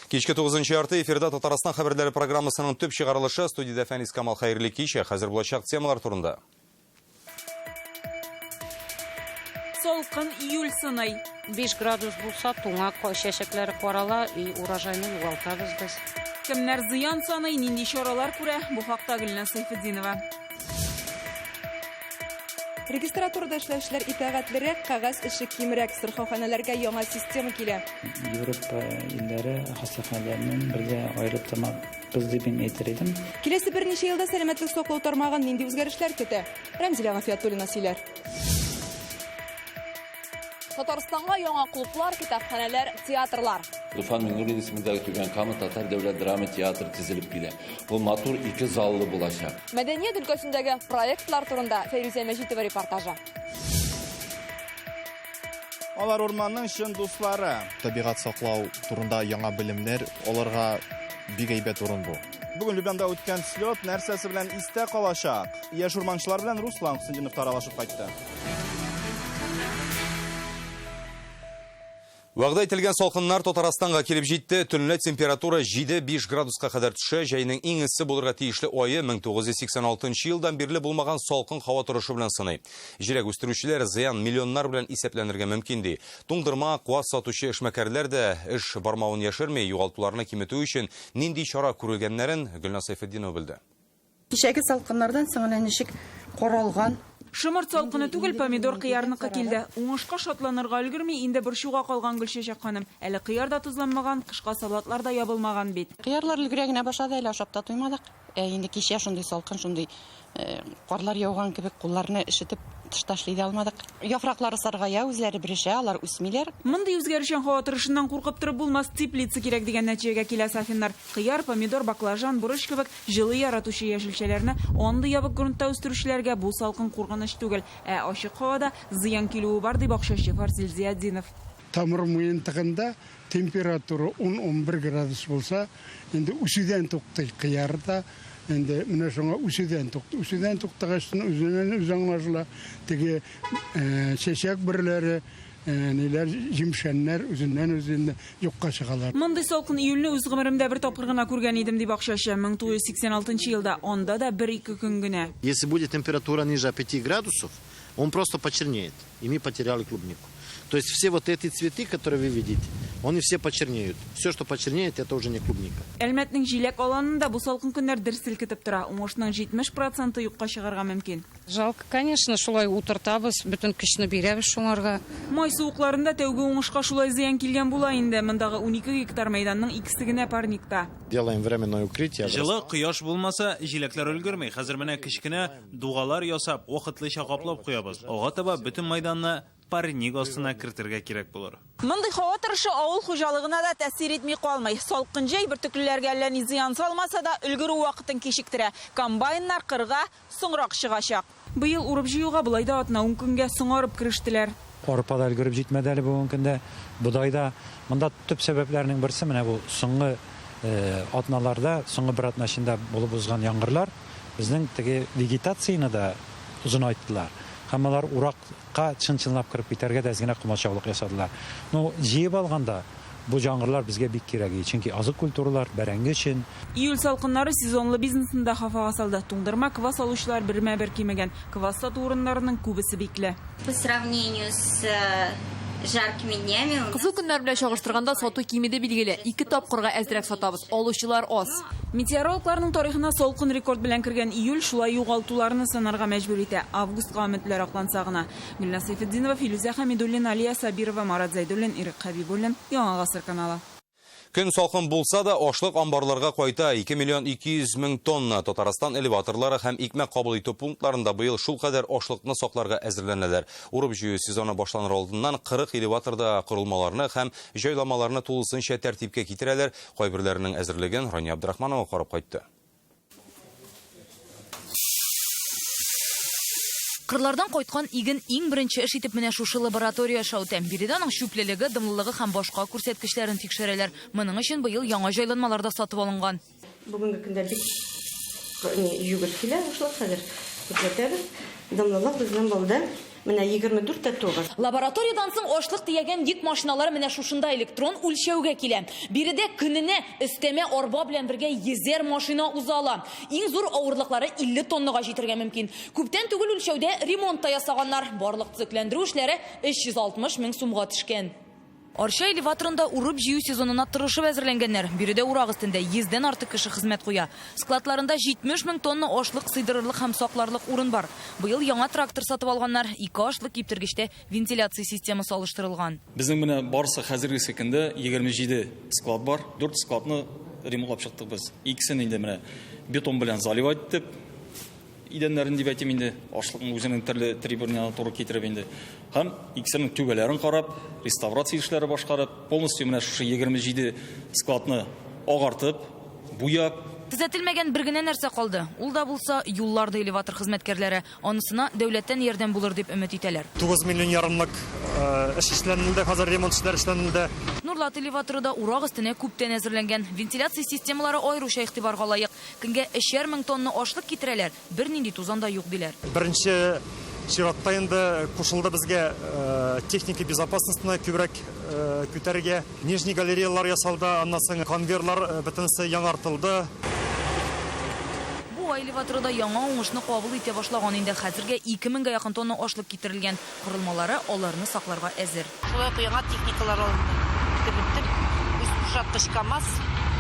Кичке 9 ярты эфирда Татарстан хәбәрләре программасының төп чыгарылышы. Студиядә Фәнис Камал, хәерле кич. Хәзер булачак темалар турында. Салкын июль сыный. 5 градус булса, туңа, чәчәкләре карала, и урожайны югалтабыз без. Кемнәр зыян саный, нинди чаралар күрә? Бу хакта Гөлназ Сәйфетдинова. Регистратурада эшләүчеләр итагатьлерәк, кәгазь эше кимрәк. Сырхауханәләргә яңа система килә. Европа илләре хастаханәләреннән бер дә аерылып тормабыз дип мин әйтер идем. Киләсе берничә елда сәламәтлек саклау тармагын нинди үзгәрешләр көтә? Рәмзилә Гафиятуллина сөйләр. Татарстанга яңа клублар, китапханәләр, театрлар. Туфан Миңнуллин исемендәге Түбән Кама татар дәүләт драма театры төзелеп килә. Ул матур ике заллы булачак. Мәдәният өлкәсендәге проектлар турында Фәйрүзә Мәҗитова репортажы. Алар урманның чын дуслары. Табигать саклау турында яңа белемнәр аларга бик әйбәт урын бу. Бүген Любянда үткән слет нәрсәсе белән истә калачак? Яшь урманчылар белән Руслан Хөсендинов та аралашып кайтты. Вәгъдә ителгән салкыннар Татарстанга килеп җитте. Төнлә температура 7-5 градуска кадәр төшә. Җәйнең иң эссе булырга тиешле ае 1986 елдан бирле булмаган салкын һава торышы белән сыный. Җиләк үстерүчеләр зыян миллионнар белән исәпләнергә мөмкин ди. Туңдырма, куас сатучы эшмәкәрләр дә эш бармавын яшерми, югалтуларны киметү өчен нинди чара күрелгәннәрен Гөлназ Сәйфетдинова белде. Кичәге салкыннардан соң әнә ничек каралган. Шомырт салкыны түгел, помидор кыярныкы килде. Уңышка шатланырга өлгерми, инде борчуга калган Гөлчәчәк ханым. Әле кыяр да тозланмаган, кышка салатлар да ябылмаган бит. Кыярлар өлгерә генә башлады, әле ашап та туймадык. Ә инде кичә шундый салкын, шундый карлар яуган кебек кулларны өшетеп тышта эшли дә алмадык. Яфраклары саргая, үзләре бөрешә, алар үсмиләр. Мондый үзгәрүчән һава торышыннан куркып торып булмас, теплица кирәк дигән нәтиҗәгә килә Сафиннар. Кыяр, помидор, баклажан, борыч кебек җылы яратучы яшелчәләрне андый ябык грунтта үстерүчеләргә бу салкын куркыныч түгел, ә ачык һавада зыян килүе бар, ди бакчачы Фарсил Зиятдинов. Тамыр муентыгында температура 10-11 градус булса, инде үсүдән туктый кыяр да, инде менә шуңа үсүдән туктый. Үсүдән туктагач, үзеннән үзе аңлашыла, теге чәчәк бөреләре, ниләр, җимшәннәр үзеннән үзе инде юкка чыгалар. Мондый салкын июльне үз гомеремдә бер тапкыр гына күргән идем, ди бакчачы. 1986 елда анда да бер-ике көн генә. Если будет температура ниже 5 градусов, он просто почернеет. И мы потеряли клубнику. То есть все вот эти цветы, которые вы видите, они все почернеют. Все, что почернеет, это уже не клубника. Әлмәтнең җиләк аланында бу салкын көннәр дер селкетеп тора. Уңышның 70 проценты юкка чыгарга мөмкин. Жалко, конечно, шулай утыртабыз, бөтен көчне бирәбез шуңарга. Май суыкларында тәүге уңышка шулай зыян килгән була инде. Мондагы 12 гектар мәйданның икесе генә парникта. Делаем временное укрытие. Җылы, кояш булмаса, җиләкләр өлгерми. Хәзер менә кечкенә дугалар ясап, вакытлыча каплап куябыз. Алга таба бөтен мәйданны парник астына кертергә кирәк булыр. Мондый һава торышы авыл хуҗалыгына да тәэсир итми калмый. Салкын җәй бөртеклеләргә әллә ни зыян салмаса да, өлгерү вакытын кичектерә. Комбайннар кырга соңрак чыгачак. Быел урып-җыюга болай да атна-ун көнгә соңарып керештеләр. Арпа да өлгереп җитмәде әле бүгенге көндә, бодай да. Монда төп сәбәпләрнең берсе менә бу соңгы атналарда, соңгы бер атна эчендә булып узган яңгырлар безнең теге вегетацияне дә озынайттылар. Һәм алар уракка чын-чынлап кереп китәргә дә әз генә комачаулык ясадылар. Ну, җыеп алганда, бу яңгырлар безгә бик кирәк иде, чөнки азык культуралар, бәрәңге өчен. Июль салкыннары сезонлы бизнесны да хафага салды. Туңдырма, квас алучылар бермә-бер кимегән. Квас сату урыннарының күбесе бикле. По сравнению с жаркими днями у нас Кызу көннәр белән чагыштырганда сату кимеде билгеле. Ике тапкырга әзрәк сатабыз, алучылар аз. Метеорологларның тарихына салкын рекорд белән кергән июль шулай югалтуларны санарга мәҗбүр итә. Августка өметләр акланса гына. Гөлназ Сәйфетдинова, Филүзә Хәмидуллина, Алия Сабирова, Марат Зәйдуллин, Ирек Хәбибуллин, Яңа Гасыр каналы. Көн салкын булса да, ашлык амбарларга кайта. 2 миллион 200 мең тонна. Татарстан элеваторлары һәм икмәк кабул итү пунктларында быел шулкадәр ашлыкны сакларга әзерләнәләр. Урып-җыю сезоны башланыр алдыннан 40 элеваторда корылмаларны һәм җайламаларны тулысынча тәртипкә китерәләр. Кайберләренең әзерлеген Рания Абдрахманова карап кайтты. Кырлардан кайткан иген иң беренче эш итеп менә шушы лаборатория аша үтә. Биредә аның чүплелеге, дымлылыгы һәм башка күрсәткечләрен тикшерәләр. Моның өчен быел яңа җайланмалар да сатып алынган. Бүгенге көндә бик җүгер килә ашлык, хәзер күрсәтәбез. Дымлылык безнең булды. Менә 24 тә 9. Лабораториядән соң ашлык төягән йөк машиналары менә шушында электрон үлчәүгә килә. Биредә көненә өстәмә арба белән бергә йөзәр машина уза ала. Иң зур авырлыклары 50 тоннага җитәргә мөмкин. Күптән түгел үлчәүдә ремонт та ясаганнар. Барлык төзекләндерү эшләре 360 мең сумга төшкән. Арча элеваторында урып-җыю сезонына тырышып әзерләнгәннәр. Биредә урак өстендә йөздән артык кеше хезмәт куя. Складларында 70 мең тонна ашлык сыйдырырлык һәм сакларлык урын бар. Быел яңа трактор сатып алганнар. Ике ашлык киптергечтә вентиляция системасы алыштырылган. Безнең менә барысы хәзерге көндә 27 склад бар. 4 складны ремонтлап чыктык без. Икесен инде менә бетон белән заливать итеп, идәннәрен дип әйтим инде, ашлыкның үзенең төрле требованияләренә туры китереп инде. Һәм икесенең түбәләрен карап, реставрация эшләре башкарып, полностью менә шушы 27 складны агартып, буяп. Төзәтелмәгән бер генә нәрсә калды. Ул да булса юллар, ди элеватор хезмәткәрләре. Анысына дәүләттән ярдәм булыр дип өмет итәләр. 9 миллион ярымлык эш эшләнелде, хәзер ремонт эшләре эшләнелде. Нурлат элеваторы да урак өстенә күптән әзерләнгән. Вентиляция системалары аеруча игътибарга лаек. Көнгә өчәр мең тонна ашлык китерәләр. Бернинди тузан да юк диләр. Беренче чиратта инде кушылды безгә техника безопасностьны күбрәк күтәрергә. Нижний галереялар ясалды, аннан соң конвейерлар бөтенесе яңартылды. Бу элеваторы да яңа уңышны кабул итә башлаган инде. Хәзергә ике меңгә якын тонна ашлык китерелгән. Корылмалары аларны сакларга әзер. Шулай ук яңа техникалар алынды. Бөтен бушаткыч КАМАЗ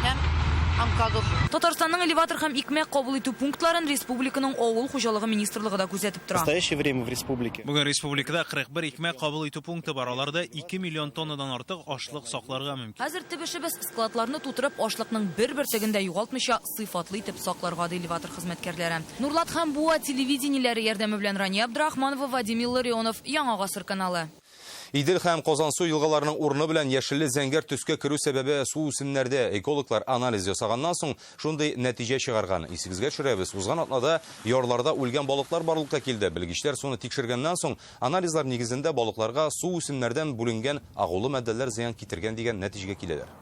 һәм Амкадор. Татарстанның элеватор һәм икмәк кабул итү пунктларын республиканың авыл хуҗалыгы министрлыгы да күзәтеп тора. В настоящее время в республике. Бүген республикада 41 икмәк кабул итү пункты бар. Аларда 2 миллион тоннадан артык ашлык сакларга мөмкин. Хәзер төп эшебез складларны тутырып, ашлыкның бер бөртеген дә югалтмыйча сыйфатлы итеп сакларга, ди элеватор хезмәткәрләре. Нурлат һәм Буа телевидениеләре ярдәме белән Рания Абдрахманова, Вадим Илларионов, Яңа Гасыр каналы. Идел һәм Казансу елгаларының урыны белән яшелле зәңгәр төскә керү сәбәбе су үсемнәрдә. Экологлар анализ ясаганнан соң шундый нәтиҗә чыгарган. Исегезгә төшерәбез, узган атнада ярларда үлгән балыклар барлыкка килде. Белгечләр суны тикшергәннән соң анализлар нигезендә балыкларга су үсемнәрдән бүленгән агулы матдәләр зыян китергән дигән нәтиҗәгә киләләр.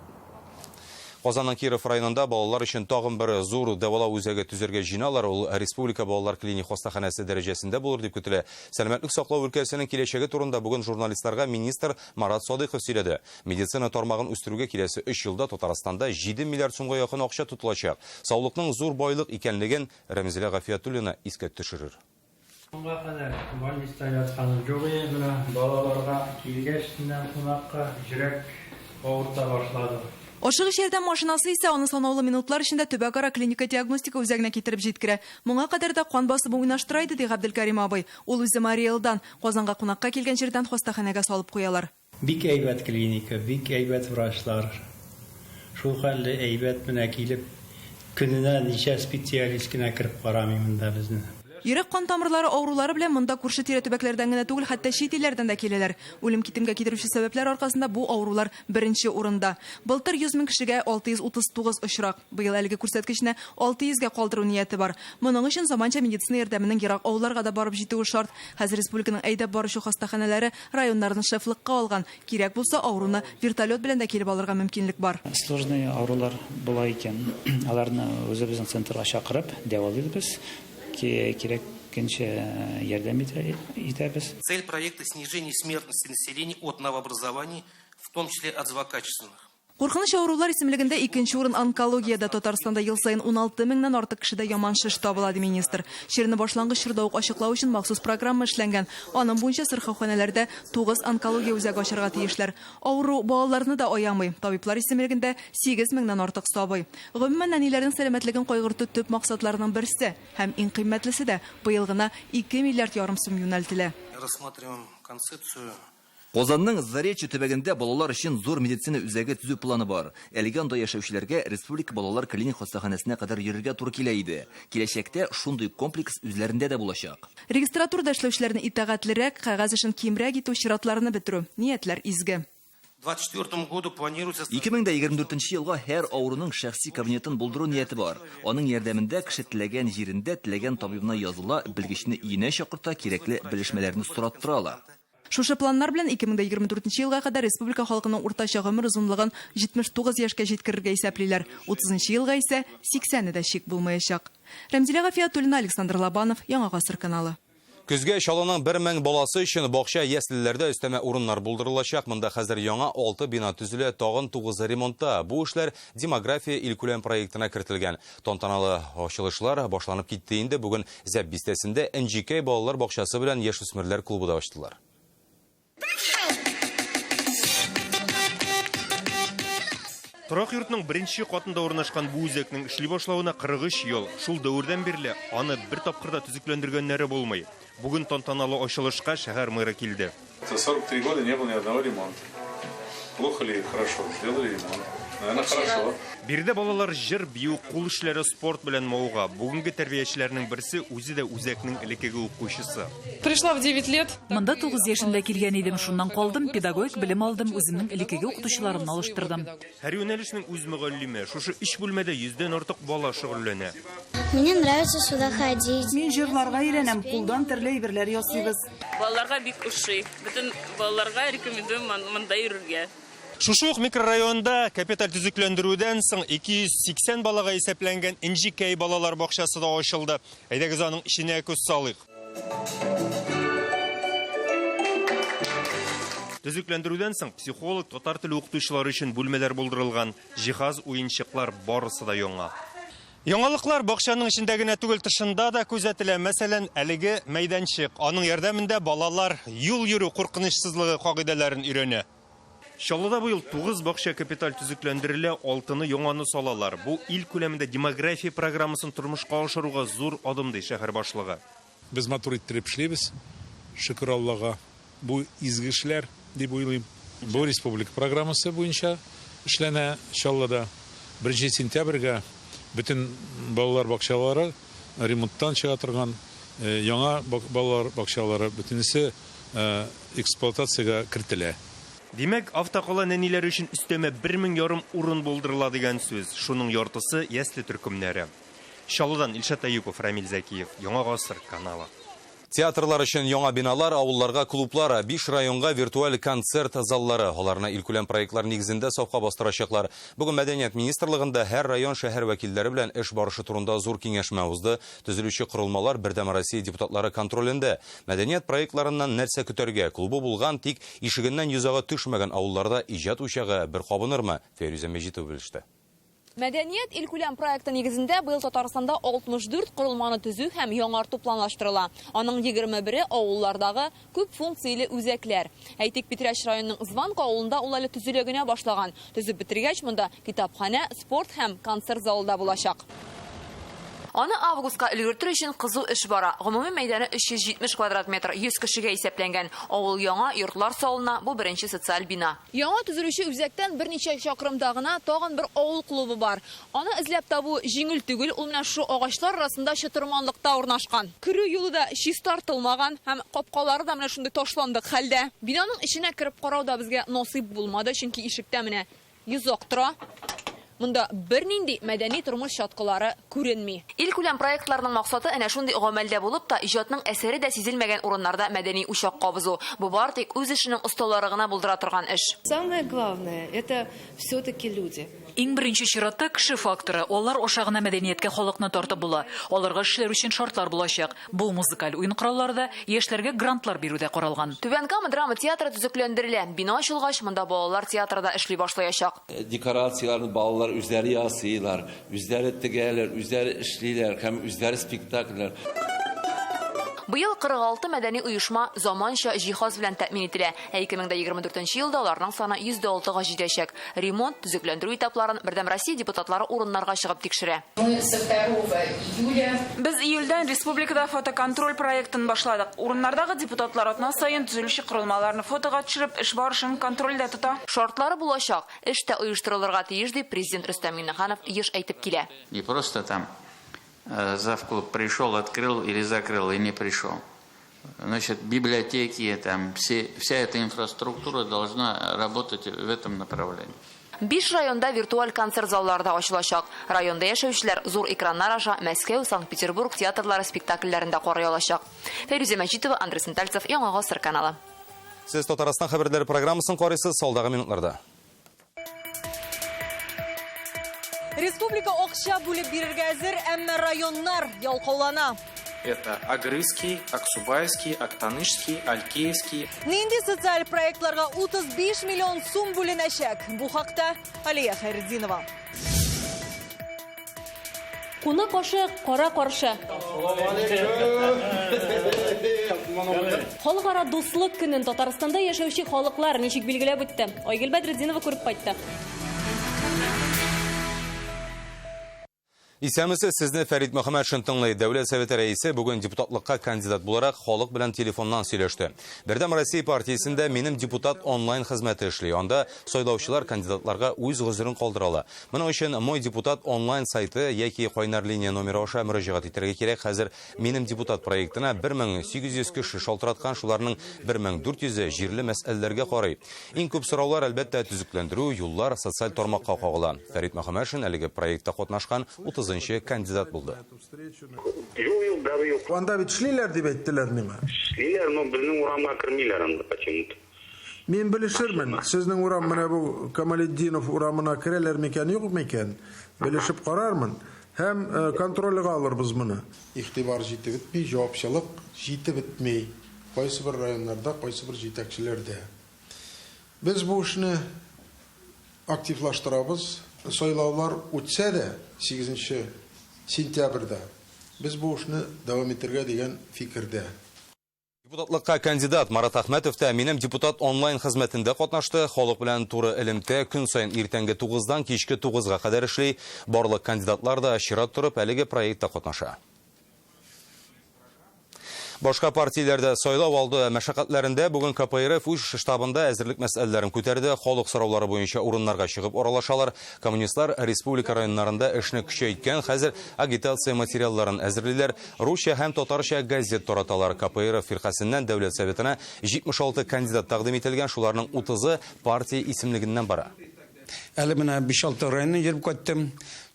Казанның Киров районында балалар өчен тагын бер зур дәвалау үзәге төзергә җыеналар. Ул Республика балалар клиник хастаханәсе дәрәҗәсендә булыр дип көтелә. Сәламәтлек саклау өлкәсенең киләчәге турында бүген журналистларга министр Марат Садыйков сөйләде. Медицина тармагын үстерүгә киләсе 3 елда Татарстанда 7 миллиард сумга якын акча тотылачак. Саулыкның зур байлык икәнлеген Рәмзилә Гафиятуллина искә төшерер. Моңа кадәр больниста ятканым юк иде, менә балаларга килгәч, кунакка йөрәк авырта башлады. Ашыгыч ярдәм машинасы исә аны санаулы минутлар эчендә төбәкара клиника диагностика үзәгенә китереп җиткерә. Моңа кадәр дә кан басымы уйнаштыра иде, ди Габделкәрим абый. Ул үзе Марий Элдан. Казанга кунакка килгән җирдән хастаханәгә салып куялар. Бик әйбәт клиника, бик әйбәт врачлар. Шул хәлле әйбәт менә килеп, көненә ничә специалист кенә кереп карамый монда безне. Йөрәк кан тамырлары авырулары белән монда күрше тирә төбәкләрдән генә түгел, хәтта чит илләрдән дә киләләр. Үлем китемгә китерүче сәбәпләр аркасында бу авырулар беренче урында. Былтыр 100 мең кешегә 639 очрак. Быел әлеге күрсәткечне 600гә калдыру нияте бар. Моның өчен заманча медицина ярдәменең ерак авылларга да барып җитүе шарт. Хәзер республиканың әйдәп баручы хастаханәләре районнарны шефлыкка алган. Кирәк булса, авыруны вертолет белән дә килеп алырга мөмкинлек бар. Сложный авырулар була икән, аларны үзебезнең центрга чакырып дәвалыйбыз. Кирәккәнчә ярдәм итәбез. Цель проекта снижение смертности населения от новообразований, в том числе от злокачественных. Куркыныч авырулар исемлегендә икенче урын онкологиядә. Татарстанда ел саен 16 меңнән артык кешедә яман шеш табыла, ди министр. Чирне башлангыч чорда ук ачыклау өчен махсус программа эшләнгән. Аның буенча сырхауханәләрдә 9 онкология үзәге ачарга тиешләр. Авыру балаларны да аямый. Табиблар исемлегендә 8 меңнән артык сабый. Гомумән, әниләрнең сәламәтлеген кайгырту төп максатларының берсе һәм иң кыйммәтлесе дә быел гына 2 миллиард ярым сум юнәлтелә. Рассматриваем концепцию. Казанның Заречье төбәгендә балалар өчен зур медицина үзәге төзү планы бар. Әлегә анда яшәүчеләргә Республика балалар клиник хастаханәсенә кадәр йөрергә туры килә иде. Киләчәктә шундый комплекс үзләрендә дә булачак. Регистратурада эшләүчеләрне итагатьлерәк, кәгазь эшен кимрәк итү, чиратларны бетерү. Ниятләр изге. 2024 году планируется 2024 елга һәр авыруның шәхси кабинетын булдыру нияте бар. Аның ярдәмендә кеше теләгән җирендә теләгән табибына языла, белгечне өенә чакырта, кирәкле белешмәләрне сораттыра ала. Шушы планнар белән 2024 елга кадәр республика халкының уртача гомер озынлыгын 79 яшькә җиткерергә исәплиләр. 30 елга исә 80-е дә чик булмаячак. Рәмзилә Гафиятуллина, Александр Лобанов, Яңа Гасыр каналы. Көзгә Чаллының 1000 баласы өчен бакча яслеләрдә өстәмә урыннар булдырылачак. Монда хәзер яңа 6 бина төзелә, тагын 9 ремонтта. Бу эшләр Демография илкүләм проектына кертелгән. Тантаналы ачылышлар башланып китте инде. Бүген Зәб бистәсендә Энҗекәй балалар бакчасы белән яшүсмерләр клубы да ачтылар. Торак йортның беренче катында урнашкан бу үзәкнең эшли башлавына 43 ел. Шул дәвердән бирле аны бер тапкыр да төзекләндергәннәре булмый. Бүген тантаналы ачылышка шәһәр мэры килде. За 43 года не было ни одного ремонта. Плохо ли? Хорошо. Сделали ремонт. Наверное, хорошо. Биредә балалар җыр, бию, кул эшләре, спорт белән мавыга. Бүгенге тәрбиячеләрнең берсе үзе дә үзәкнең элеккеге укучысы. Пришла в 9 лет. Монда 9 яшемдә килгән идем, шуннан калдым, педагогик белем алдым, үземнең элеккеге укытучыларымны алыштырдым. Һәр юнәлешнең үз мөгаллиме. Шушы өч бүлмәдә йөздән артык бала шөгыльләнә. Мне нравится сюда ходить. Мин җырларга өйрәнәм, кулдан төрле әйберләр ясыйбыз. Балаларга бик ошый. Бөтен балаларга рекомендуем монда йөрергә. Шушы ук микрорайонда капиталь төзекләндерүдән соң 280 балага исәпләнгән Энҗекәй балалар бакчасы да ачылды. Әйдәгез аның эченә күз салыйк. Төзекләндерүдән соң психолог, татар теле укытучылары өчен бүлмәләр булдырылган, җиһаз, уенчыклар барысы да яңа. Яңалыклар бакчаның эчендә генә түгел, тышында да күзәтелә. Мәсәлән, әлеге мәйданчык. Аның ярдәмендә балалар юл йөрү куркынычсызлыгы кагыйдәләрен өйрәнә. Чаллыда быел 9 бакча капиталь төзекләндерелә, алтыны яңаны салалар. Бу ил күләмендә демография программасын тормышка ашыруга зур адым, ди шәһәр башлыгы. Без матур иттереп эшлибез, шөкер Аллага. Бу изге эшләр дип уйлыйм. Бу республика программасы буенча эшләнә Чаллыда. 1 сентябрьгә бөтен балалар бакчалары ремонттан чыга торган яңа балалар бакчалары бөтенесе эксплуатациягә кертелә. Димәк, автокала нәниләр өчен өстәмә 1500 урын булдырыла дигән сүз. Шуның яртысы ясле төркемнәре. Чаллыдан Илшат Әюпов, Рамил Зәкиев, Яңа Гасыр каналы. Театрлар өчен яңа биналар, авылларга клублар, 5 районга виртуаль концерт заллары. Аларны илкүләм проектлар нигезендә сафка бастырачаклар. Бүген Мәдәният министрлыгында һәр район шәһәр вәкилләре белән эш барышы турында зур киңәшмә узды. Төзелүче корылмалар Бердәм Россия депутатлары контролендә. Мәдәният проектларыннан нәрсә көтәргә? Клубы булган, тик ишегеннән йозагы төшмәгән авылларда иҗат учагы бер кабынырмы? Фәйрүзә Мәҗитова белеште. Мәдәният илкүләм проекты нигезендә быел Татарстанда 64 корылманы төзү һәм яңарту планлаштырыла. Аның 21-е авыллардагы күп функцияле үзәкләр. Әйтик, Питрәч районының Званка авылында ул әле төзелә генә башлаган. Төзеп бетергәч, монда китапханә, спорт һәм концерт залы да булачак. Аны августка өлгертер өчен кызу эш бара. Гомуми мәйданы 370 квадрат метр, 100 кешегә исәпләнгән. Авыл яңа, йортлар салына, бу беренче социаль бина. Яңа төзелүче үзәктән берничә чакрымда гына тагын бер авыл клубы бар. Аны эзләп табу җиңел түгел, ул менә шушы агачлар арасында чытырманлыкта урнашкан. Керү юлы да чистартылмаган һәм капкалары да менә шундый ташландык хәлдә. Бинаның эченә кереп карау да безгә насыйп булмады, чөнки ишектә менә йозак тора. Монда бернинди мәдәни тормыш чаткылары күренми. Илкүләм проектларның максаты әнә шундый гамәлдә булып та, иҗатның әсәре дә сизелмәгән урыннарда мәдәни учак кабызу. Бу бар тик үз эшенең осталары гына булдыра торган эш. Самое главное это все-таки люди. Иң беренче чиратта кеше факторы. Алар аша гына мәдәнияткә халыкны тартып була. Аларга эшләр өчен шартлар булачак. Бу музыкаль уен кораллары да, яшьләргә грантлар бирү дә каралган. Түбән Кама драма театры төзекләндерелә. Бина ачылгач, монда балалар театры да эшли башлаячак. Декорацияләрне балалар үзләре ясыйлар, үзләре тегәләр, үзләре эшлиләр һәм үзләре спектакльләр. Быел 46 мәдәни оешма заманча җиһаз белән тәэмин ителә. Ә 2024 елда аларның саны 106-га җитәчәк. Ремонт, төзекләндерү этапларын Бердәм Россия депутатлары урыннарга чыгып тикшерә. Без июльдән республикада фотоконтроль проектын башладык. Урыннардагы депутатлар атна саен төзелүче корылмаларны фотога төшереп, эш барышын контрольдә тота. Шартлары булачак, эш тә оештырылырга тиеш дип президент Рөстәм Миңнеханов еш әйтеп килә. Не просто там завклуб пришел, открыл или закрыл и не пришел. Значит, библиотеки, там, вся эта инфраструктура должна работать в этом направлении. 5 районда виртуаль концерт заллары да ачылачак. Районда яшәүчеләр зур экраннар аша Мәскәү, Санкт-Петербург театрлары спектакльләрендә карый алачак. Фәйрүзә Мәҗитова, Андрей Сентальцев, Яңа Гасыр каналы. Сез Татарстан хәбәрләре программасын карыйсыз алдагы минутларда. Республика акча бүлеп бирергә әзер, әмма районнар ялкаулана. Это Агрызский, Аксубайский, Актанышский, Алькеевский. Нинди социаль проектларга 35 миллион сум бүленәчәк? Бу хакта Алия Хәйретдинова. Кунак ашы кара каршы. Халыкара дуслык көнен Татарстанда яшәүче халыклар ничек билгеләп үтте? Айгөл Бәдретдинова күреп кайтты. Исәнмесез, сезне Фәрит Мөхәммәтшин тыңлый. Дәүләт Советы рәисе бүген депутатлыкка кандидат буларак халык белән телефоннан сөйләште. Бердәм Россия партиясендә Минем депутат онлайн хезмәте эшли. Анда сайлаучылар кандидатларга үз гозерен калдыра ала. Моның өчен Мой депутат онлайн сайты яки кайнар линия номеры аша мөрәҗәгать итәргә кирәк. Хәзер Минем депутат проектына 1800 кеше шалтыраткан, шуларның 1400-е җирле мәсьәләләргә карый. Иң күп сораулар, әлбәттә, төзекләндерү, юллар, социаль тармакка кагыла. Фәрит Мөхәммәтшин әлеге проектта катнашкан 30 нчы кандидат булды. Юл юк, дару юк. Анда бит эшлиләр дип әйттеләр миңа. Эшлиләр, но безнең урамга кермиләр анда почему-то. Мин белешермен, сезнең урам менә бу Камалетдинов урамына керәләр микән, юк микән? Белешеп карармын һәм контрольгә алырбыз моны. Игътибар җитеп бетми, җавапчылык җитеп бетми кайсыбер районнарда, кайсыбер җитәкчеләрдә. Без бу эшне активлаштырабыз. Сайлаулар үтсә дә, 8 сентябрьдә без бу эшне дәвам итәргә дигән фикердә. Депутатлыкка кандидат Марат Әхмәтов та Минем депутат онлайн хезмәтендә катнашты. Халык белән туры элемтә көн саен иртәнге 9-дан кичке 9-га кадәр эшли. Барлык кандидатлар да чират торып әлеге проектта катнаша. Башка партияләрдә сайлау алды мәшәкатьләрендә бүген КПРФ үз штабында әзерлек мәсьәләләрен күтәрде. Халык сораулары буенча урыннарга чыгып аралашалар. Коммунистлар республика районнарында эшне көчәйткән, хәзер агитация материалларын әзерлиләр. Русча һәм татарча газет тараталар. КПРФ фиркасеннән Дәүләт Советына 76 кандидат тәкъдим ителгән, шуларның 30-ы партия исемлегеннән бара. Әле менә 5-6 районны йөреп кайттым.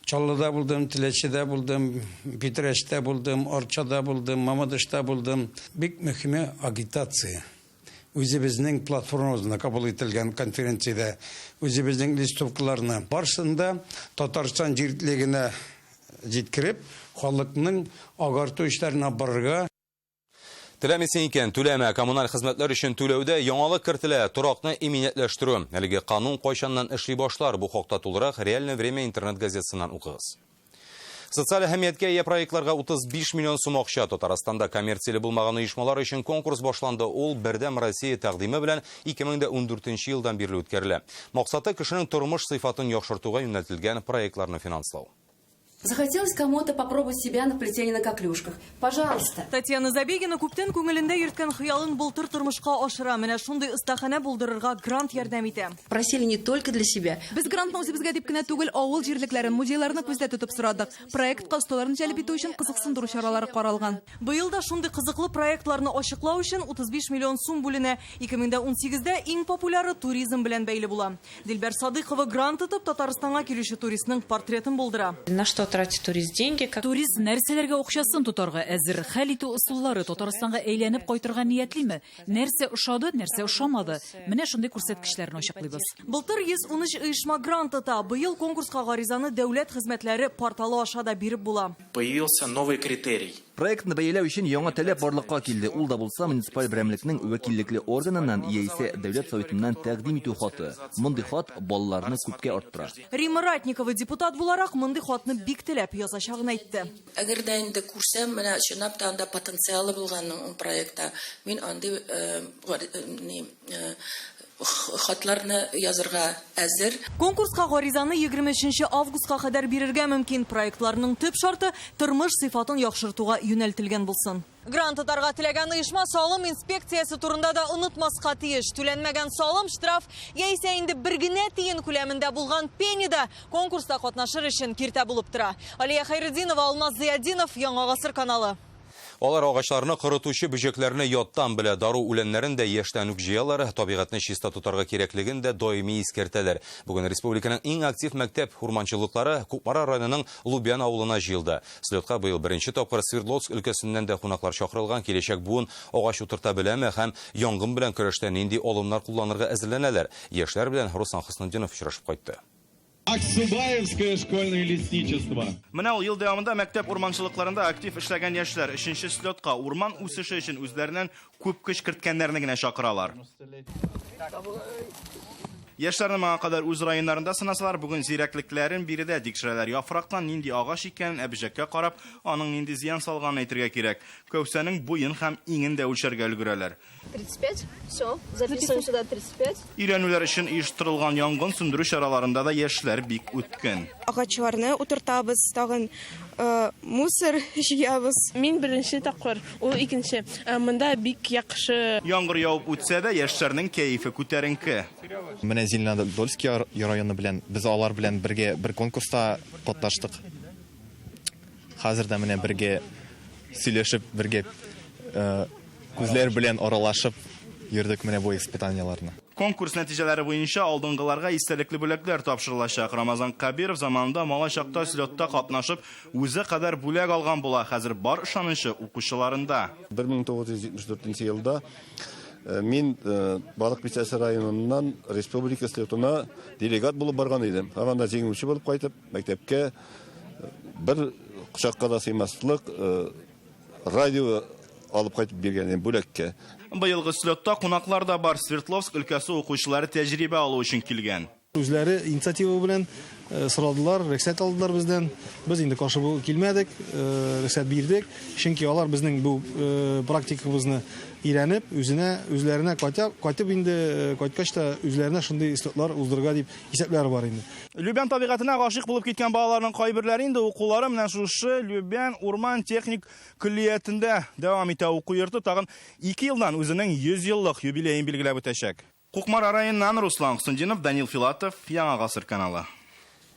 Чаллыда булдым, Теләчедә булдым, Питрәчтә булдым, Арчада булдым, Мамадышта булдым. Бик мөһиме агитация. Үзебезнең платформабызда кабул ителгән конференциядә үзебезнең листовкаларны барысын да Татарстан җирлегенә җиткереп, халыкның агарту эшләрен алып барырга. Теләмисең икән, түләмә. Коммуналь хезмәтләр өчен түләүдә яңалык кертелә. Торакны иминиятләштерү. Әлеге канун кайчаннан эшли башлар? Бу хакта тулырак Реальное время интернет газетасыннан укыгыз. Социаль әһәмияткә ия проектларга 35 миллион сум акча. Татарстанда коммерцияле булмаган оешмалар өчен конкурс башланды. Ул Бердәм Россия тәкъдиме белән 2014 елдан бирле үткәрелә. Максаты кешенең тормыш сыйфатын яхшыртуга юнәлтелгән проектларны финанслау. Захотелось кому-то попробовать себя на плетении на коклюшках. Пожалуйста. Татьяна Забегина күптән күңелендә йөрткән хыялын былтыр тормышка ашыра. Менә шундый остаханә булдырырга грант ярдәм итә. Просили не только для себя. Без грантны үзебезгә дип кенә түгел, авыл җирлекләрен, музейларны күздә тотып сорадык. Проектка осталарны җәлеп итү өчен кызыксындыру чаралары каралган. Быел да шундый кызыклы проектларны ачыклау өчен 35 миллион сум бүленә. 2018-дә иң популяры туризм белән бәйле була. Дилбәр Садыйкова грант тотып Татарстанга килүче туристның портретын булдыра. На что тратит турист деньги? Как... Турист нәрсәләргә акчасын тотарга әзер? Хәл итү ысуллары Татарстанга әйләнеп кайтырга ниятлиме? Нәрсә ошады, нәрсә ошамады? Менә шундый күрсәткечләрне ачыклыйбыз. Былтыр 113 оешма грант тота. Быел конкурска гаризаны дәүләт хезмәтләре порталы аша да биреп була. Появился новый критерий. Проектны бәяләү өчен яңа таләп барлыкка килде. Ул да булса муниципаль берәмлекнең вәкиллекле органыннан яисә Дәүләт Советыннан тәкъдим итү хаты. Мондый хат балларны күпкә арттыра. Римма Ратникова депутат буларак мондый хатны бик теләп язачагын әйтте. Әгәр дә инде күрсәм, менә чынлап та анда потенциалы булган ул проектта, мин андый хатларны язырга әзер. Конкурска гаризаны 23 августка кадәр бирергә мөмкин. Проектларның төп шарты тормыш сыйфатын яхшыртуга юнәлтелгән булсын. Грант тотарга теләгән оешма салым инспекциясе турында да онытмаска тиеш. Түләнмәгән салым, штраф яисә инде бер генә тиен күләмендә булган пени да конкурста катнашыр өчен киртә булып тора. Алия Хәйретдинова, Алмаз Зыятдинов, Яңа Гасыр каналы. Алар агачларны корытучы бөҗәкләрне яттан белә, дару үләннәрен дә яшьтән үк җыялар, табигатьне чиста тотарга кирәклеген дә даими искәртәләр. Бүген республиканың иң актив мәктәп урманчылыклары Кукмара районының Лубян авылына җыелды. Слетка быел беренче тапкыр Свердловск өлкәсеннән дә кунаклар чакырылган. Киләчәк буын агач утырта беләме һәм янгын белән көрәштә нинди алымнар кулланырга әзерләнәләр? Яшьләр белән Руслан Хөснетдинов очрашып кайтты. Аксубаевское школьное лесничество. Менә ул ел дәвамында мәктәп урманчылыкларында актив эшләгән яшьләр өченче слетка урман үсеше өчен үзләреннән күп көч керткәннәрне генә чакыралар. Яшьләрне моңа кадәр үз районнарында сынасалар, бүген зирәклекләрен биредә тикшерәләр. Яфрактан нинди агач икәнен, әбҗәккә карап, аның нинди зыян салганын әйтергә кирәк. Кәүсәнең буен һәм иңен дә үлчәргә өлгерәләр. 35, все, записываем сюда 35. Өйрәнүләр өчен оештырылган янгын сүндерү чараларында да яшьләр бик үткен. Агачларны утыртабыз, тагын мусор җыябыз. Мин беренче тапкыр, ул икенче. Монда бик яхшы. Яңгыр явып үтсә дә, яшьләрнең кәефе күтәренке. Менә Зеленодольский районы белән без алар белән бергә бер конкурста катнаштык. Хәзер дә менә бергә сөйләшеп, бергә күзләр белән аралашып йөрдек менә бу испытаниеләрне. Конкурс нәтиҗәләре буенча алдынгыларга истәлекле бүләкләр тапшырылачак. Рамазан Кабиров заманында малай чакта слетта катнашып, үзе кадәр бүләк алган була. Хәзер бар ышанычы укучыларында. 1974 елда мин Балык Бистәсе районыннан республика слетына делегат булып барган идем. Һәм анда җиңүче булып кайтып, мәктәпкә бер кочакка да сыймаслык радио алып кайтып биргән идем бүләккә. Быелгы слетта кунаклар да бар. Свердловск өлкәсе укучылары тәҗрибә алу өчен килгән. Үзләре инициатива белән сорадылар, рөхсәт алдылар бездән. Без инде каршы килмәдек, рөхсәт бирдек. Чөнки алар безнең бу практикабызны өйрәнеп, үзләренә кайтып инде кайткач та үзләренә шундый слетлар уздырырга дип исәпләре бар инде. Любян табигатенә гашыйк булып киткән балаларның кайберләре инде укулары менә шушы Любян урман техник көллиятендә дәвам итә. Уку йорты тагын 2 елдан үзенең 100 еллык юбилеен билгеләп үтәчәк. Кукмара районыннан Руслан Хусндинов, Данил Филатов, Яңа Гасыр каналы.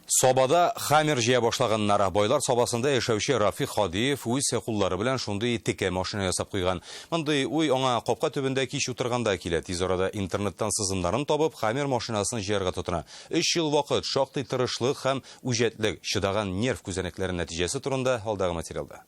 Сабада хаммер җыя башлаганнар. Байлар Сабасында яшәүче Рафик Хадиев үз куллары белән шундый текә машина ясап куйган. Мондый уй аңа капка төбендә кич утырганда килә. Тиз арада интернеттан сызымнарын табып, хаммер машинасын җыярга тотына. 3 ел вакыт, шактый тырышлык һәм үҗәтлек, чыдаган нерв күзәнәкләре нәтиҗәсе турында алдагы материалда.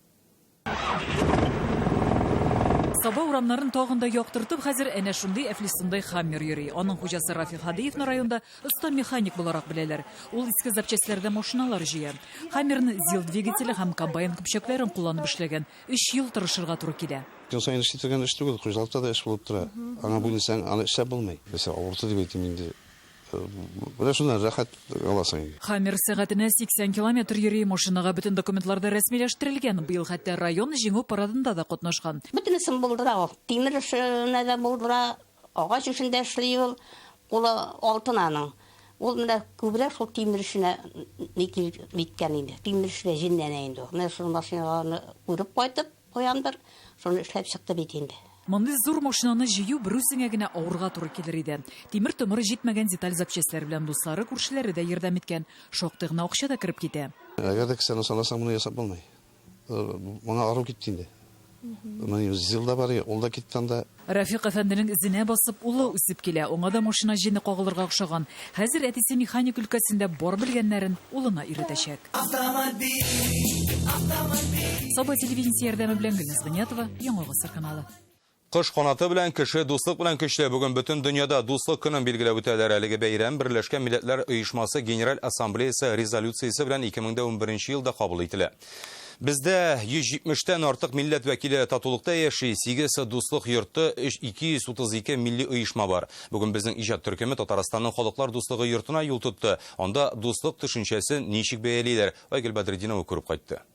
Саба урамнарын тагын да яктыртып, хәзер әнә шундый әфлисундай хаммер йөри. Аның хуҗасы Рафик Хадиевны районда оста механик буларак беләләр. Ул иске запчастьләрдә машиналар җыя. Хаммерны ЗИЛ двигателе һәм комбайн көпчәкләрен кулланып эшләгән. 3 ел тырышырга туры килә. Көн саен эшли торган эш түгел, хуҗалыкта да эш булып тора. Аңа бүленсәң, аны эшләп булмый. Мәсәлән, авырты дип әйтим инде. Менә шуннан рәхәт аласың инде. Хаммер сәгатенә 80 километр йөри. Машинага бөтен документлар да рәсмиләштерелгән. Быел хәтта район җиңү парадында да катнашкан. Бөтенесен булдыра ул. Тимер эшенә дә булдыра, агач эшендә эшли ул. Кулы алтын аның. Ул менә күбрәк шул тимер эшенә ниткән инде. Тимер эшенә җенләнә инде ул. Менә шул машиналарны күреп кайтып куяндыр, шуны эшләп чыкты бит инде. Мондый зур машинаны җыю бер үзеңә генә авырга туры килер иде. Тимер томыры җитмәгән деталь запчастьләр белән дуслары, күршеләре дә ярдәм иткән. Шактый гына акча да кереп китә. Әгәр дә кесәне санасаң, моны ясап булмый. Моңа ару китте инде. Моны ЗИЛ да бар, ул да китте анда. Рафик әфәнденең эзенә басып, улы үсеп килә. Аңа да машина җене кагылырга охшаган. Хәзер әтисе механик өлкәсендә бар белгәннәрен улына өйрәтәчәк. Саба телевидениесе ярдәме белән Гөлназ Гыниятова, Яңа Гасыр каналы. Кыш канаты белән кеше дуслык белән көчле. Бүген бөтен дөньяда дуслык көнен билгеләп үтәләр. Әлеге бәйрәм Берләшкән Милләтләр Оешмасы Генераль Ассамблеясы резолюциясе белән 2011 елда кабул ителә. Бездә 170-тән артык милләт вәкиле татулыкта яши, 8 дуслык йорты, 232 милли оешма бар. Бүген безнең иҗат төркеме Татарстанның халыклар дуслыгы йортына юл тотты. Анда дуслык төшенчәсен ничек бәялиләр? Айгөл Бәдретдинова күреп кайтты.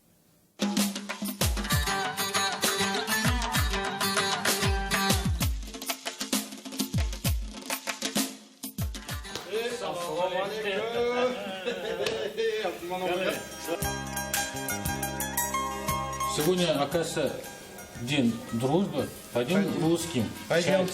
Сегодня, оказывается, день дружбы. Пойдем русским. Пойдем.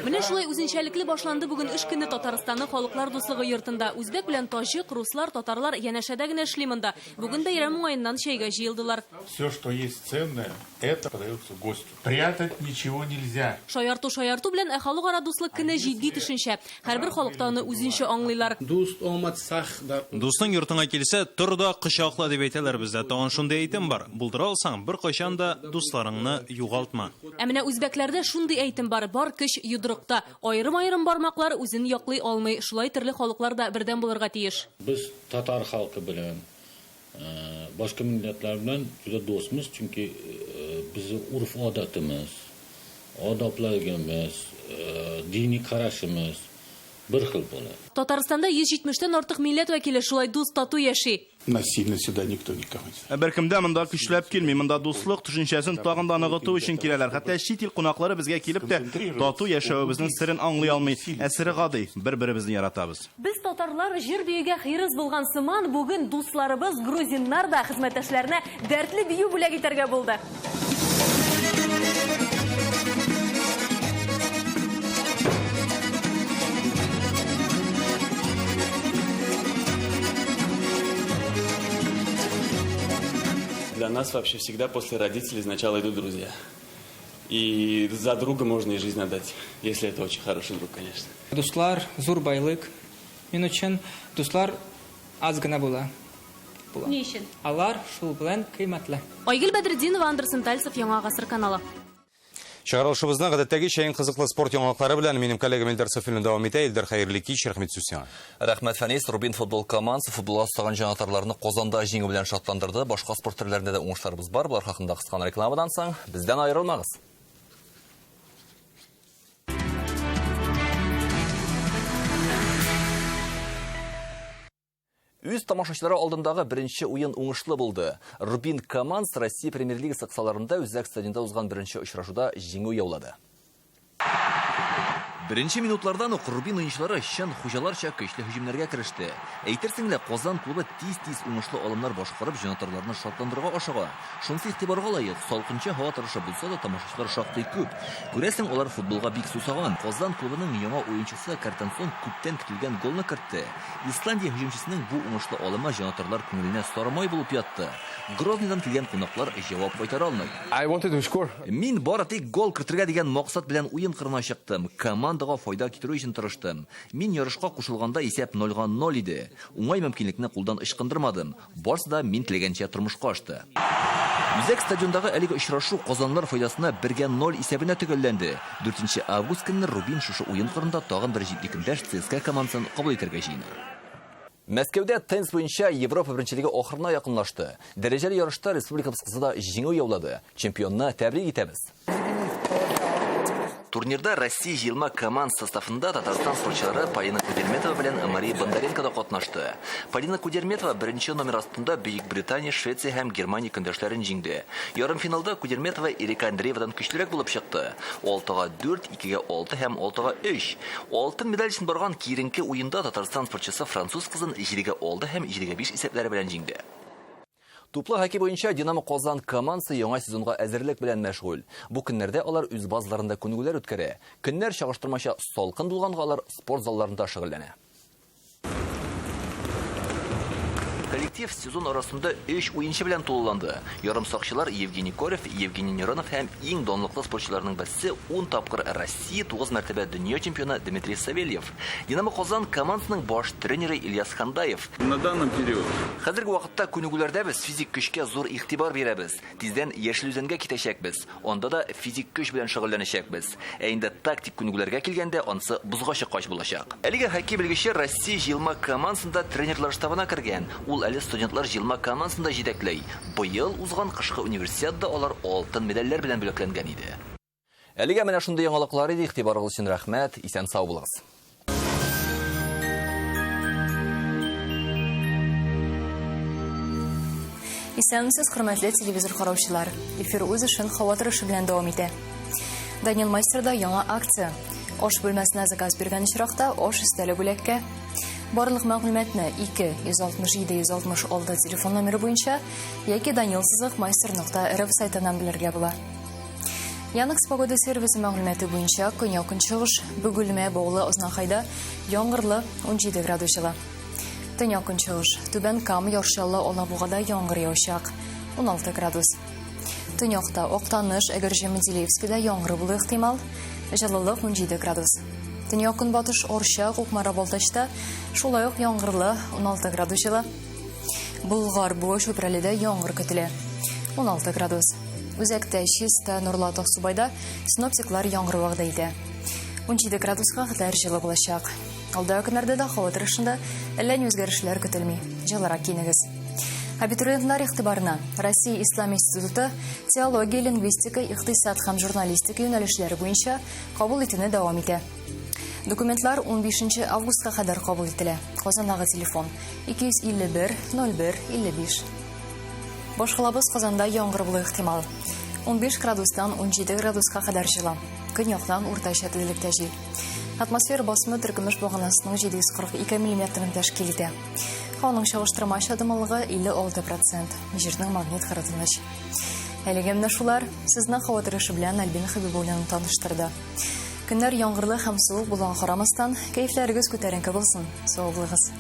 Менә шулай үзенчә Үзенчәлекле башланды бүген эш көне Татарстанның Халыклар дуслыгы йортында. Үзбәк белән таҗик, руслар, татарлар янәшәдә генә эшли монда. Бүген бәйрәм уңаеннан чәйгә җыелдылар. Все, что есть ценное, это подается гостю. Прятать ничего нельзя. Шаярту шаярту белән, ә халыкара дуслык көне җитди төшенчә. Һәрбер халыкта аны үзенчә аңлыйлар. Дустың йортыңа килсә, тор да кочакла дип әйтәләр бездә. Тагын шундый әйтем бар. Булдыра алсаң, беркайчан да дусларыңны югалтма. Ә менә үзбәкләрдә шундый әйтем бар: бар көч йодрыкта. Аерым-аерым бармаклар үзен яклый алмый. Шулай төрле халыклар да бердәм булырга тиеш. Без татар халкы белән, башка милләтләр белән җүдә дустмыз, чөнки безнең урф-гадәтебез, адапларыбыз, дини карашыбыз бер хил була. Татарстанда 170 тән артык милләт вәкиле шулай дус тату яши. Насильно сюда никто никого не Беркем дә монда көчләп килми, монда дуслык төшенчәсен тагын да ныгыту өчен киләләр. Хәтта чит ил кунаклары безгә килеп тә тату яшәвебезнең серен аңлый алмый. Ә сере гади, бер-беребезне яратабыз. Без татарлар җыр биюгә хирыс булган сыман, бүген дусларыбыз грузиннар да хезмәттәшләренә дәртле бию бүләк итәргә булды. Для нас вообще всегда после родителей сначала идут друзья. И за друга можно и жизнь отдать, если это очень хороший друг, конечно. Дуслар зур байлык. Мин өчен дуслар аз гына була. Була. Ни өчен? Алар шул белән кыйммәтле. Айгөл Бәдретдинова, Андерсон Тальцев, Яңа Гасыр каналы. Чыгарылышыбызны гадәттәгечә иң кызыклы спорт яңалыклары белән минем коллегам Илдар Сафин дәвам итә. Илдар, хәерле кич, рәхмәт сүз сиңа. Рәхмәт, Фәнис. Рубин футбол командасы футболга саган җанатарларны Казанда җиңү белән шатландырды. Башка спорт төрләрендә дә уңышларыбыз бар. Болар хакында кыска рекламадан соң бездән аерылмагыз. Үз тамашачылары алдындагы беренче уен уңышлы булды. Рубин командасы Россия премьер-лигасы кысаларында үзәк стадионда узган беренче очрашуда җиңү яулады. Беренче минутлардан ук Рубин уенчылары чын хуҗаларча көчле һөҗүмнәргә кереште. Әйтерсең лә Казан клубы тиз-тиз уңышлы алымнар башкарып җанатарларны шатландырырга ашыга. Шунысы игътибарга лаек, салкынча һава торышы булса да тамашачылар шактый күп. Күрәсең, алар футболга бик сусаган. Казан клубының яңа уенчысы Картансон күптән көтелгән голны кертте. Исландия һөҗүмчесенең бу уңышлы алымы җанатарлар күңеленә сармай булып ятты. Грозныйдан килгән кунаклар җавап кайтара алмый. Мин бары тик гол кертергә дигән максат белән уен кырына чыктым. Командага файда китерү өчен тырыштым. Мин ярышка кушылганда исәп 0-0 иде. Уңай мөмкинлекне кулдан ычкындырмадым. Барсы да мин теләгәнчә тормышка ашты. Үзәк стадиондагы әлеге очрашу казанлар файдасына 1-0 исәбенә төгәлләнде. 4 август көнне Рубин шушы уен кырында тагын бер җитди көндәш ЦСКА командасын кабул итәргә җыена. Мәскәүдә теннис буенча Европа беренчелеге ахырына якынлашты. Дәрәҗәле ярышта республикабыз кызы да җиңү яулады. Чемпионны тәбрик итәбез. Турнирда Россия җыелма команда составында Татарстан спортчылары Полина Кудерметова белән Мария Бондаренко да катнашты. Полина Кудерметова беренче номер астында Бөек Британия, Швеция һәм Германия көндәшләрен җиңде. Ярымфиналда Кудерметова Эрика Андреевадан көчлерәк булып чыкты. 6-4, 2-6 һәм 6-3. Алтын медаль өчен барган киеренке уенда Татарстан спортчысы француз кызын 7-6 һәм 7-5 исәпләре белән җиңде. Туплы хоккей буенча Динамо Казан командасы яңа сезонга әзерлек белән мәшгуль. Бу көннәрдә алар үз базаларында күнегүләр үткәрә. Көннәр чагыштырмача салкын булганга алар спорт залларында шөгыльләнә. Коллектив сезон арасында 3 уенчы белән тулыланды. Ярым сакчылар Евгений Корев, Евгений Неронов һәм иң данлыклы спортчыларның берсе 10 тапкыр Россия, 9 мәртәбә дөнья чемпионы Дмитрий Савельев. Динамо Казан командасының баш тренеры Ильяс Хандаев. На данном период. Хәзерге вакытта күнегүләрдә без физик көчкә зур игътибар бирәбез. Тиздән Яшел Үзәнгә китәчәкбез. Анда да физик көч белән шөгыльләнәчәкбез. Ә инде тактик күнегүләргә килгәндә, ансы бозга чыккач булачак. Әлеге хоккей белгече Россия җыелма командасында тренерлар штабына кергән. Ул әле студентлар җыелма командасында җитәкли. Быел узган кышкы универсиадада алар алтын медальләр белән бүләкләнгән иде. Әлегә менә шундый яңалыклар иде. Игътибарыгыз өчен рәхмәт. Исән сау булыгыз. Исәнмесез, хөрмәтле телевизор караучылар. Эфир үз эшен һава торышы белән дәвам итә. Данил Мастерда яңа акция. Аш бүлмәсенә заказ биргән очракта аш өстәле бүләккә. Барлык мәгълүматны 2 167 166 телефон номеры буенча яки данилсызык мастер нокта рф сайтыннан белергә була. Яндекс погода сервисы мәгълүматы буенча көньяк-көнчыгыш Бөгелмә, Баулы, Азнакайда яңгырлы 17 градус җылы. Төньяк-көнчыгыш Түбән Кама, Яр Чаллы, Алабугада яңгыр явачак 16 градус. Төньякта Актаныш, Әгерҗе, Менделеевскида яңгыр булу ихтимал, җылылык 17 градус. Төньяк-көнбатыш Арча, Кукмара, Балтачта шулай ук яңгырлы 16 градус җылы. Болгар, Буа, Чүпрәледә яңгыр көтелә. 16 градус. Үзәктә Чиста, Нурлат, Аксубайда синоптиклар яңгыр вәгъдә итә. 17 градуска кадәр җылы булачак. Алдагы көннәрдә дә һава торышында әллә ни үзгәрешләр көтелми. Җылырак киенегез. Абитуриентлар игътибарына Россия Ислам институты теология, лингвистика, икътисад һәм журналистика юнәлешләре буенча кабул итүне дәвам итә. Документлар 15 августка кадәр кабул ителә. Казандагы телефон 251 01 55. Башкалабыз Казанда яңгыр булу ихтимал. 15 градустан 17 градуска кадәр җылы. Көньяктан уртача тизлектә җил. Атмосфера басымы теркемеш баганасының 742 миллиметрын тәшкил итә. Һаваның чагыштырмача дымлылыгы 56%. Җирнең магнит кыры тыныч. Әлегә менә шулар. Сезне һава торышы белән Альбина Хәбибуллина таныштырды. Көннәр яңгырлы һәм суык булуга карамастан, кәефләрегез күтәренке булсын. Сау булыгыз.